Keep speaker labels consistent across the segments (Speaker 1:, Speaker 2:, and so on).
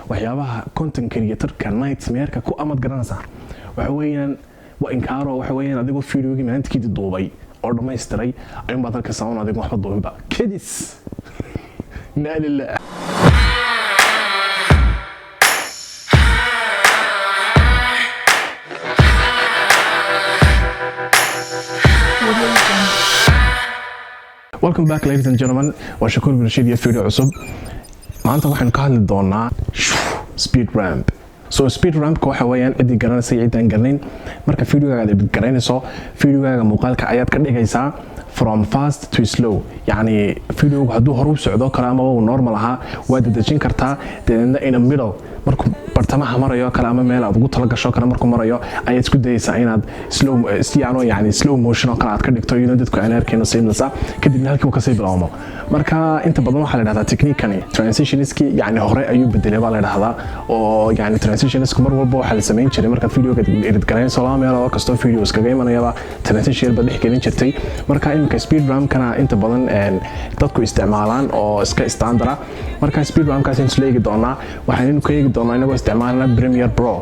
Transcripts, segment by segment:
Speaker 1: Waxyaabaha content creatorka nightmareka ku amad garanaysaa waxa weeyaan waa inkaaro. Waxa weeyaan adigoo videogii maalintikiidi duubay oo dhammaystiray ayuunbaad arkaysaa un adigo waxba duubinba kedis. Inaa lilah. Welcome back, ladies and gentlemen. Waa Shakuur Rashiid iyo video cusub. Maanta waxaynu ka hadli doonaa speed ramp. So speed rampka waxa weeyaan, ciddii garanaysa iyo ciddaan garanayn, marka videogaaga aad edit garaynayso, videogaaga muuqaalka ayaad ka dhigaysaa from fast to slow. Yacni videogu hadduu hore u socdo kale amaba uu normal ahaa, waad dedejin kartaa. Dabeedna in a middle, markuu bartamaha marayo kale ama meel aad ugu talagasho kale markuu marayo, ayaad isku dayaysaa inaad slow si yani slow motion oo kale aad ka dhigto, iyadoo dadku aan arkayno seamless ah. Kadibna halkii uu kasii bilowmo. Marka inta badan waxaa la dhahdaa techniquekani transitionski yani hore ayuu bedelay baa la dhahdaa, oo yani transitionska mar walba waxaa la samayn jiray markaad videoga edit garaynayso, laba meel oo kastoo video iskaga imanayaba transition baad dhex gelin jirtay. Marka iminka speed rampkana inta badan dadku isticmaalaan oo iska standard ah. Marka speed rampkaas aynu isla eegi doonaa. Waxaynu ka eegi doonaa inagoo isticmaalana Premiere Pro.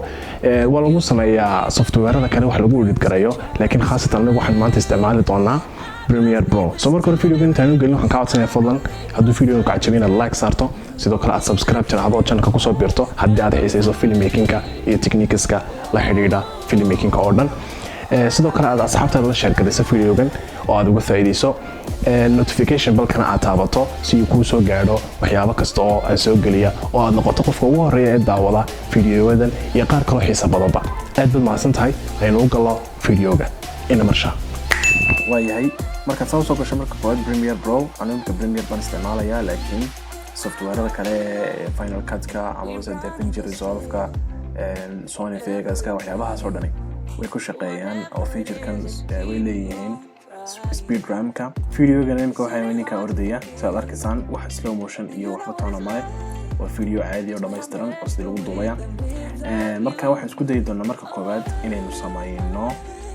Speaker 1: Waa lagu sameeyaa softwareada kale wax lagu edit garayo, laakiin khaasatan anagu waxaan maanta isticmaali doonaa Premiere Pro. So marka hore videoga intaan u gelin, waxaan kaa codsanaya, fadlan hadduu videoga ku cajabin, inaad like saarto, sidoo kale aad subscribe tiraahdo oo channelka kusoo biirto haddii aad xiisayso filmmakinga iyo techniqueska la xidhiidha filmmakinga oo dhan. Sidoo kale aad asxaabtaada la share garayso videogan oo aad uga faa'iidayso, notification bellkana aad taabato si uu kuu soo gaadho waxyaabo kasta oo aan soo geliya, oo aad noqoto qofka ugu horreeya ee daawada videoyadan iyo qaar kaloo xiisa badanba. Aad baad mahadsan tahay. Aynu u gallo videoga ina marsha.
Speaker 2: Waayahay, markaad saa usoo gasho, marka koowaad Premiere Pro, anigu imika Premiere baan isticmaalayaa, laakiin softwareada kale ee Final Cutka amabase DaVinci Resolveka, Sony Vegaska, waxyaabahaas oo dhani way ku shaqeeyaan oo featurekan way leeyihiin speed rampka. Videogan imika waxaa ninka ordaya, si aad arkaysaan, wax slow motion iyo waxba toona male. Waa video caadi oo dhammaystiran oo sidii lagu duubaya. Marka waxaan isku dayi doonaa marka koowaad inaynu samayno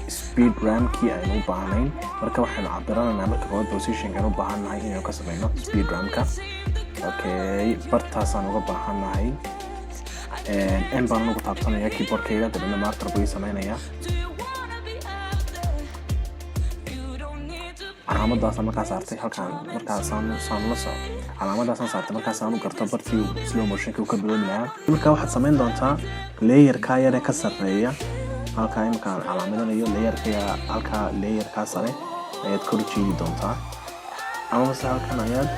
Speaker 2: speed rampkii aynu u baahnayn. Marka waxaynu cabiranaynaa marka koowaad positionkan u baahannahay inaynu ka samayno speed rampka. Okay, bartaasaan uga baahannahay. M baan ugu taabsanaya keyboardkayga, dabeedna marker buu ii samaynayaa. Calaamadaasaan markaa saartay halkaan. Markaasaan saan la soco, calaamadaasaan saartay markaasaan u garto bartii slow motionka uu ka biloobi lahaa. Marka waxaad samayn doontaa layerkaa yare ka sarreeya halkaa imika aan calaamadinayo, layerka halkaa, layerkaa sare ayaad kor jiidi doontaa, amase halkan ayaad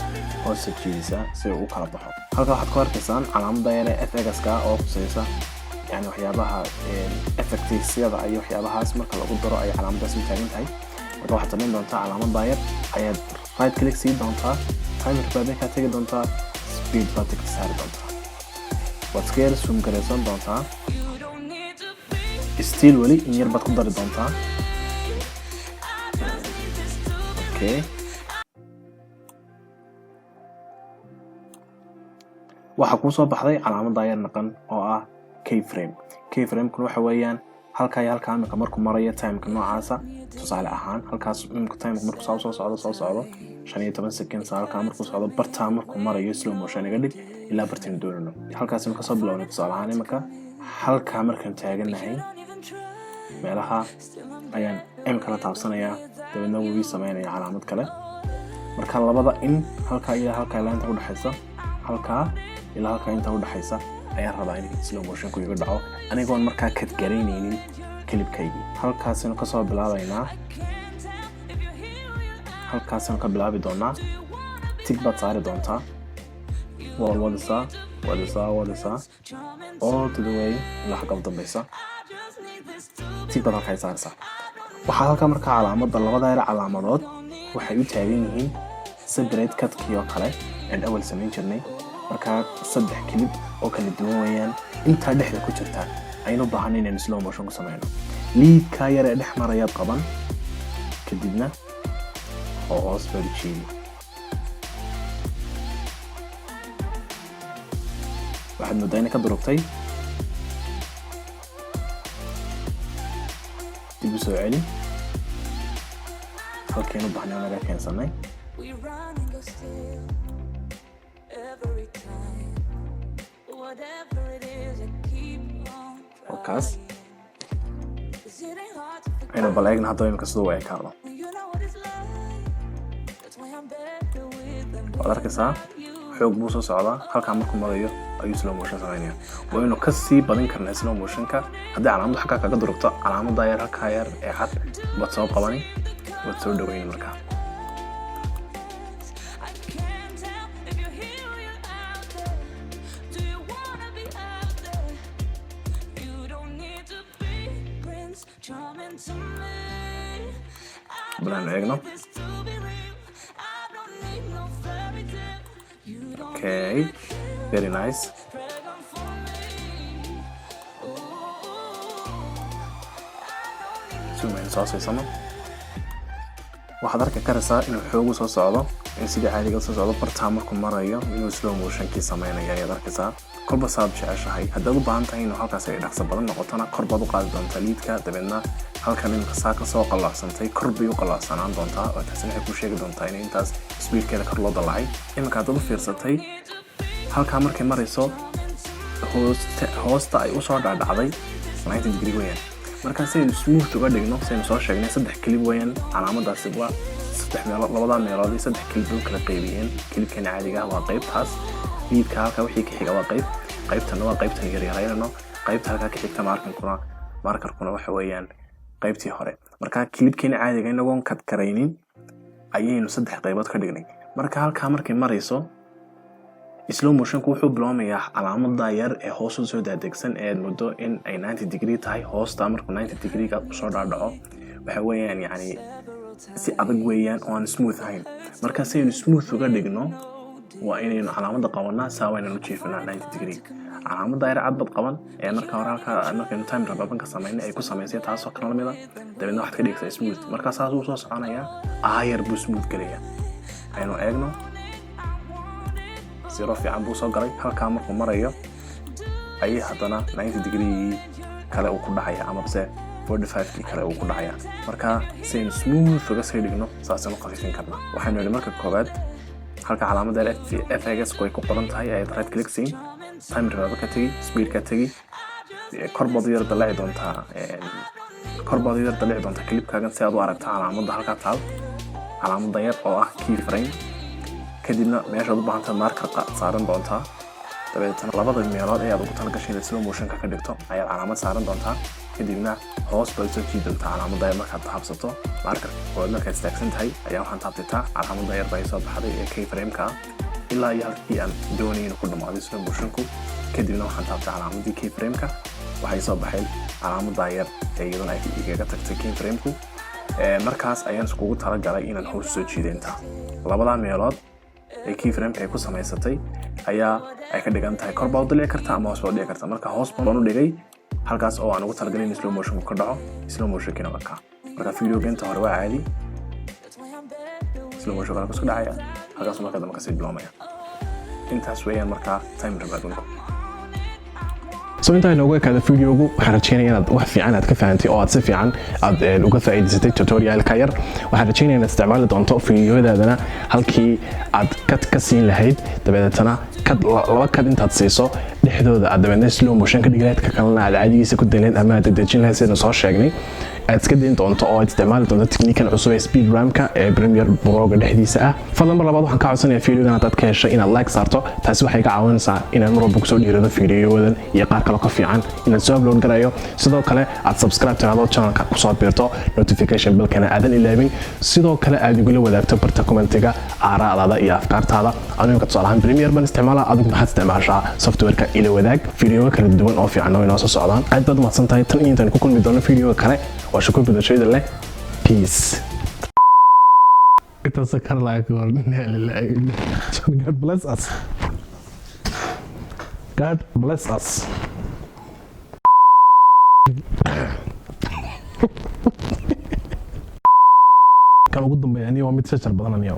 Speaker 2: hoose jiidaysaa si uu u kala baxo. Halkaa waxaad ku arkaysaan calaamada yare FX-ka oo khuseysa, yani waxyaabaha effectsyada iyo waxyaabahaas marka lagu daro ayay calaamadaas u taagan tahay. Marka waxaad samayn doontaa calaamada yar ayaad right click sii doontaa, timer baad tegi doontaa, speed baad tickta saari doontaa, waad iska yar zoom garaysan doontaa. Still weli in yar baad ku dari doontaa. Okay, waxaa kuu soo baxday calaamada yar naqan oo ah keyframe. Keyframekuna waxa weeyaan halkaa iyo halkaa imika markuu marayo timeka noocaasa. Tusaale ahaan, halkaas imika timeka markuu saa soo socdo, soo socdo 15 seconds, halkaa markuu socdo, bartaa markuu marayo slow motion iga dhig ilaa bartaynu doonano. Halkaas imika soo bilownay. Tusaale ahaan, imika halkaa markaan taaganahay meelaha ayaan M kala taabsanayaa, dabeedna wuu ii sameynaya calaamad kale. Marka labada in halkaa ilaa halkaa ilaa inta udhexaysa, halkaa ilaa halkaa inta udhexaysa ayaan rabaa in slow motionku iga dhaco, anigoon markaa kadgaraynaynin clipkaygii. Halkaasinu kasoo bilaabaynaa, halkaasinu ka bilaabi doonaa. Tick baad saari doontaa, waa wadisaa, wadisaa, wadisaa all to the way ilaa xagga u dambeysa. Tick baad halkaa saaraysaa. Waxaa halkaa markaa calaamada, labada yar calaamadood waxay u taagan yihiin separate cutkii oo kale aan awal samayn jirnay. Markaa saddex clip oo kala duwan weeyaan. Intaa dhexda ku jirta aynu u baahanay inaynu slow motion ku samayno. Liidkaa yar ee dhex marayaad qaban, kadibna oo hoos baad u jeedi. Waxaad moodaa inay ka durugtay. Dib u soo celi halkaynu bahnay oo naga keensanay.
Speaker 3: We run and go still every time. Whatever it is, I keep on
Speaker 2: Wakaas.
Speaker 3: trying. 'Cause it ain't hard to forget
Speaker 2: Aynu bal eegna haddaba imika siduu u ekaado.
Speaker 3: when you know what it's like. That's why I'm better with than
Speaker 2: Waad arkaysaa, xoog buu soo socdaa. Halkaa markuu marayo ayuu slow motion samaynaya. Waynu ka sii badin karnaa slow motionka. Haddii calaamaddu xaggaa kaga durugto, calaamadda yar, halkaa yar ee cad baad soo qabani, waad soo dhaweyni markaa.
Speaker 3: I can't tell if you're here or you're out there. Do you wanna be out there? You don't need to be Prince Charming to me. I
Speaker 2: Bal aanu
Speaker 3: just
Speaker 2: eegno.
Speaker 3: need this to be real. I don't need no fairy tale. You don't
Speaker 2: Okay,
Speaker 3: need to
Speaker 2: very nice.
Speaker 3: dragon for me. Ooh, I don't need
Speaker 2: Zoom aynu soo siisano. Waxaad arki karaysaa inuu xoogu soo socdo, in sidii caadiga soo socdo. Bartaa markuu marayo inuu slow motionkii sameynaya ayaad arkaysaa. Kolba saad jeceshahay. Haddaad u baahan tahay inuu halkaas ay dhaqso badan noqotona, kor baad u qaadi doontaa liidka. Dabeedna halkan imika saa kasoo qallocsantay, kor bay u qallocsanaan doontaa, oo taasina waxay kuu sheegi doontaa in intaas speedkeeda kor loo dallacay. Iminka haddaad u fiirsatay, halkaa markay marayso, hoosta hoosta ay usoo dhacdhacday 90 degree weeyaan. Marka si aynu smooth uga dhigno, saynu soo sheegnay, saddex clip weeyaan calaamadaasi. Waa saddex meelood, labadaa meelood iyo saddex clip bay u kala qaybiyeen. Clipkan caadiga ah waa qaybtaas liidka, halkaa wixii ka xiga waa qayb, qaybtana waa qaybtan yaryaraynano, qaybta halkaa ka xigta markerkuna waxa weeyaan qaybtii hore. Marka clipkeena caadiga inagoon cut garaynin ayaynu saddex qaybood ka dhignay. Marka halkaa markay marayso, slow motionku wuxuu bilowmayaa calaamada yar ee hoos u soo daadegsan ee aad muddo in ay 90 degree tahay. Hoosta markuu 90 degreega usoo dhaadhaco, waxa weeyaan yacni si adag weeyaan oo aan smooth ahayn. Marka si aynu smooth uga dhigno, waa inaynu calaamada qabanaa, saa waa inaynu jiifinaa 90 degree. Calaamada yar cad bad qaban ee marka hore halkaa markaynu time warpka samaynay ay ku samaysay, taasoo kala lamida. Dabeedna waxaad ka dhigaysaa smooth. Marka saas uu soo soconayaa, aayar buu smooth gelaya. Aynu eegno, zero fiican buu soo galay. Halkaa markuu marayo ayay haddana 90 degree kale uu ku dhacaya, amase 45kii kale uu ku dhacaya. Marka si aynu smooth uga sii dhigno, saasaynu khafiifin karnaa. Waxaynu idhi, marka koowaad halka calaamada FX ay ku qoran tahay ayaad right click siin, time warp ka tegi, speed ka tegi. Kor baad u yar dalaci doontaa, kor baad u yar dalici doontaa clipkaagan si aad u aragto calaamadda halkaa taal, calaamadda yar oo ah key frame. Kadibna meeshaad u baahantahay marker saaran doontaa. Dabeetana labada meelood ee aad ugu talagashay inaad slow motionka ka dhigto ayaad calaamad saaran doontaa. Kadibna hoos baad soo jiidi doontaa calaamadda yar. Markaad taabsato marker koowaad, markaad istaagsan tahay, ayaa waxaan taabtataa calaamadda yar baa soo baxday ee key frameka ah, ilaa iyo halkii aan doonayay inuu ku dhamaaday slow motionku. Kadibna waxaan taabtay calaamadii key frameka, waxay soo baxay calaamadda yar ee iyaduna ay igaga tagtay key frameku. Markaas ayaan iskugu talagalay inaan hoos soo jiido intaa. Labadaa meelood ee key frameka ay ku samaysatay ayaa ay ka dhigan tahay. Kor baa u dalici kartaa ama hoos baa u dhici kartaa. Marka hoos baan u dhigay halkaas oo aan ugu talagalay in slow motionku ka dhaco. Slow motionkina waa kaa. Marka videoga inta hore waa caadi, slow motion halkaas ku dhacaya, halkaas marka dambe kasii biloomaya. Intaas weeyaan markaa time warpinku.
Speaker 1: So intaa inoogu ekaada videogu. Waxaan rajeynaya inaad wax fiican aad ka fahantay oo aad si fiican aad uga faa'iidaysatay tutorialka yar. Waxaan rajeynaya inaad isticmaali doonto videoyadaadana. Halkii aad cut ka siin lahayd, dabeetana cut, laba cut intaad siiso dhexdooda, aad dabeetna slow motion ka dhigi lahayd, ka kalena aad caadigiisa ku dayn lahayd ama aad dedejin lahayd, sidaynu soo sheegnay, aad iska dayn doonto oo aad isticmaali doonto techniquekan cusub ee speed rampka ee Premiere Proga dhexdiisa ah. Fadlan mar labaad waxaan ka codsanayaa, videogan haddaad ka heshay, inaad like saarto. Taasi waxay ka caawinaysaa inaan mar walba kusoo dhiirado videoyadan iyo qaar kale ka fiican inaan soo upload garayo. Sidoo kale aad subscribe tiraahdo, channelka kusoo biirto, notification bellkana aadan ilaabin. Sidoo kale aad igula wadaagto barta commentiga aaraadaada iyo afkaartaada. Anigu tusaale ahaan Premiere baan isticmaalaa, adigu maxaad isticmaashaa softwareka? Ila wadaag. Videoga kala duwan oo fiican oo inoo soo socdaan. Aad baad umahadsan tahay. Tan iyo intaan ku kulmi doono videoga kale, waa Shukuur Badashayda leh peace. Intaas God bless us. God bless us. Kan ugu dambeeya aniga waa mid shajar badan aniga.